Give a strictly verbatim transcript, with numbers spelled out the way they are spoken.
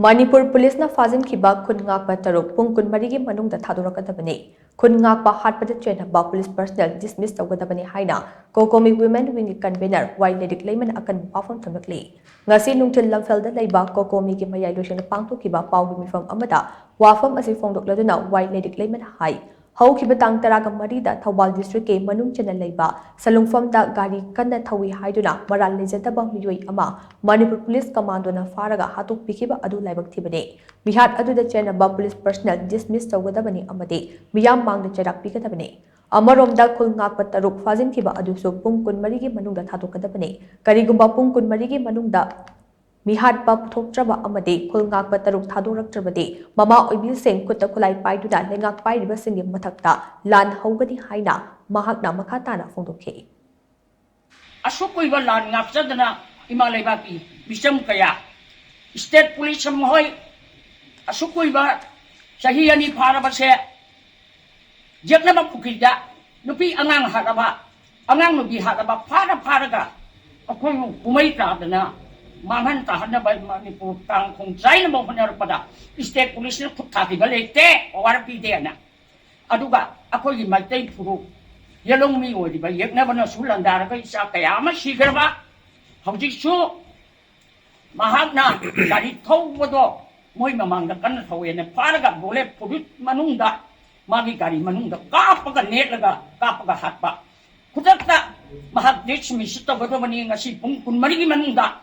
ꯃꯅꯤꯄꯨꯔ ꯄꯨꯂꯤꯁꯅ ꯐꯥꯖꯤꯟꯈꯤꯕ ꯈꯨꯟ ꯉꯥꯛꯄ ꯇꯔꯨꯛ ꯄꯨꯡ ꯀꯨꯟꯃꯔꯤꯒꯤ ꯃꯅꯨꯡꯗ ꯊꯥꯗꯣꯔꯛꯀꯗꯕꯅꯤ꯫ ꯈꯨꯟ ꯉꯥꯛꯄ ꯍꯥꯠꯄꯗ ꯆꯦꯟꯅꯕ ꯄꯨꯂꯤꯁ ꯄꯔꯁꯅꯦꯜ ꯗꯤꯁꯃꯤꯁ ꯇꯧꯒꯗꯕꯅꯤ ꯍꯥꯏꯅ COCOMI Women Wingꯒꯤ ꯀꯟꯚꯦꯅꯔ ꯋꯥꯏ ꯂꯩꯔꯤꯛ ꯂꯩꯃꯅ ꯑꯀꯟꯕ ꯋꯥꯐꯝ ꯊꯝꯂꯛꯂꯤ꯫ ꯉꯁꯤ ꯅꯨꯡꯊꯤꯜ ꯂꯝꯐꯦꯜꯗ ꯂꯩꯕ COCOMIꯒꯤ ꯃꯌꯥꯏ ꯂꯣꯏꯁꯪꯗ ꯄꯥꯡꯊꯣꯛꯈꯤꯕ ꯄꯥꯎꯒꯤ ꯃꯤꯐꯝ ꯑꯃꯗ ꯋꯥꯐꯝ ꯑꯁꯤ ꯐꯣꯡꯗꯣꯛꯂꯗꯨꯅ ꯋꯥꯏ ꯂꯩꯔꯤꯛ ꯂꯩꯃꯅ ꯍꯥꯏ, ꯍꯧꯈꯤꯕ ꯇꯥꯡ ꯇꯔꯥꯒ ꯃꯔꯤꯗ ꯊꯧꯕꯥꯜ ꯗꯤꯁꯇ꯭ꯔꯤꯛꯀꯤ ꯃꯅꯨꯡ ꯆꯟꯅ ꯂꯩꯕ ꯁꯂꯨꯡꯐꯝꯗ ꯒꯥꯔꯤ ꯀꯟꯅ ꯊꯧꯏ ꯍꯥꯏꯗꯨꯅ ꯃꯔꯥꯜ ꯂꯩꯖꯗꯕ ꯃꯤꯑꯣꯏ ꯑꯃ ꯃꯅꯤꯄꯨꯔ ꯄꯨꯂꯤꯁ ꯀꯃꯥꯟꯗꯣꯅ ꯐꯥꯔꯒ ꯍꯥꯠꯇꯣꯛꯄꯤꯈꯤꯕ ꯑꯗꯨ ꯂꯥꯏꯕꯛ ꯊꯤꯕꯅꯤ꯫ ꯃꯤꯍꯥꯠ ꯑꯗꯨꯗ ꯆꯦꯟꯅꯕ ꯄꯨꯂꯤꯁ ꯄꯔꯁꯅꯦꯜ ꯗꯤꯁꯃꯤꯁ ꯇꯧꯒꯗꯕꯅꯤ ꯑꯃꯗꯤ ꯃꯤꯌꯥꯝ ꯃꯥꯡꯗ ꯆꯩꯔꯥꯛ ꯄꯤꯒꯗꯕꯅꯤ꯫ ꯑꯃꯔꯣꯝꯗ ꯈꯨꯜ ꯉꯥꯛꯄ ꯇꯔꯨꯛ ꯐꯥꯖꯤꯟꯈꯤꯕ ꯑꯗꯨꯁꯨ ꯄꯨꯡ ꯀꯨꯟꯃꯔꯤꯒꯤ ꯃꯅꯨꯡꯗ ꯊꯥꯗꯣꯛꯀꯗꯕꯅꯤ꯫ ꯀꯔꯤꯒꯨꯝꯕ ꯄꯨꯡ ꯀꯨꯟꯃꯔꯤꯒꯤ ꯃꯅꯨꯡꯗ ꯃꯤꯍꯥꯠꯄ ꯄꯨꯊꯣꯛꯇ꯭ꯔꯕ ꯑꯃꯗꯤ ꯈꯨꯜ ꯉꯥꯛꯄ ꯇꯔꯨꯛ ꯊꯥꯗꯣꯔꯛꯇ꯭ꯔꯕꯗꯤ ꯃꯃꯥ ꯑꯣꯏꯕꯤꯁꯤꯡ ꯈꯨꯠꯇ ꯈꯨꯠꯂꯥꯏ ꯄꯥꯏꯗꯨꯅ ꯂꯩꯉꯥꯛ ꯄꯥꯏꯔꯤꯕꯁꯤꯡꯒꯤ ꯃꯊꯛꯇ ꯂꯥꯟ ꯍꯧꯒꯅꯤ ꯍꯥꯏꯅ ꯃꯍꯥꯛꯅ ꯃꯈꯥ ꯇꯥꯅ ꯐꯣꯡꯗꯣꯛꯈꯤ꯫ ꯑꯁꯨꯛ ꯀꯨꯏꯕ ꯂꯥꯟ ꯉꯥꯛꯆꯗꯅ ꯏꯃꯥ ꯂꯩꯕꯥꯛꯀꯤ ꯃꯤꯆꯝ ꯀꯌꯥ, ꯁ꯭ꯇꯦꯠ ꯄꯨꯂꯤꯁ ꯑꯃ ꯍꯣꯏ, ꯑꯁꯨꯛ ꯀꯨꯏꯕ ꯆꯍꯤ ꯑꯅꯤ ꯐꯥꯔꯕꯁꯦ, ꯌꯦꯛꯅꯕ ꯄꯨꯈ꯭ꯔꯤꯗ ꯅꯨꯄꯤ ꯑꯉꯥꯡ ꯍꯥꯠꯂꯕ, ꯑꯉꯥꯡ ꯅꯨꯄꯤ ꯍꯥꯠꯂꯕ ꯐꯥꯔ ꯐꯥꯔꯒ ꯑꯩꯈꯣꯏꯕꯨ ꯀꯨꯝꯍꯩ ꯇꯥꯗꯅ ꯃꯥꯡꯍꯟ ꯇꯥꯍꯟꯅꯕ ꯃꯅꯤꯄꯨꯔ ꯇꯥꯡ ꯈꯣꯡ ꯆꯥꯏꯅꯕ ꯍꯣꯠꯅꯔꯛꯄꯗ ꯁ꯭ꯇꯦꯠ ꯄꯨꯂꯤꯁꯅ ꯈꯨꯠ ꯊꯥꯈꯤꯕ ꯂꯩꯇꯦ, ꯑꯋꯥꯔ ꯄꯤꯗꯦꯅ꯫ ꯑꯗꯨꯒ ꯑꯩꯈꯣꯏꯒꯤ ꯃꯩꯇꯩ ꯐꯨꯔꯨꯞ ꯌꯦꯂꯣꯡꯃꯤ ꯑꯣꯏꯔꯤꯕ ꯌꯦꯛꯅꯕꯅꯁꯨ ꯂꯥꯟꯗꯥꯔꯒ ꯏꯆꯥ ꯀꯌꯥ ꯑꯃ ꯁꯤꯈ꯭ꯔꯕ, ꯍꯧꯖꯤꯛꯁꯨ ꯃꯍꯥꯛꯅ ꯒꯥꯔꯤ ꯊꯧꯕꯗꯣ ꯃꯣꯏ ꯃꯃꯥꯡꯗ ꯀꯟꯅ ꯊꯧꯋꯦꯅ ꯐꯥꯔꯒ ꯕꯣꯂꯦꯠ ꯐꯨꯔꯤꯠ ꯃꯅꯨꯡꯗ ꯃꯥꯒꯤ ꯒꯥꯔꯤ ꯃꯅꯨꯡꯗ ꯀꯥꯞꯄꯒ ꯅꯦꯠꯂꯒ ꯀꯥꯞꯄꯒ ꯍꯥꯠꯄ꯫ ꯈꯨꯗꯛꯇ ꯃꯍꯥꯛ ꯗꯤꯁꯃꯤꯁ ꯇꯧꯒꯗꯕꯅꯤ꯫ ꯉꯁꯤ ꯄꯨꯡ ꯀꯨꯟꯃꯔꯤꯒꯤ ꯃꯅꯨꯡꯗ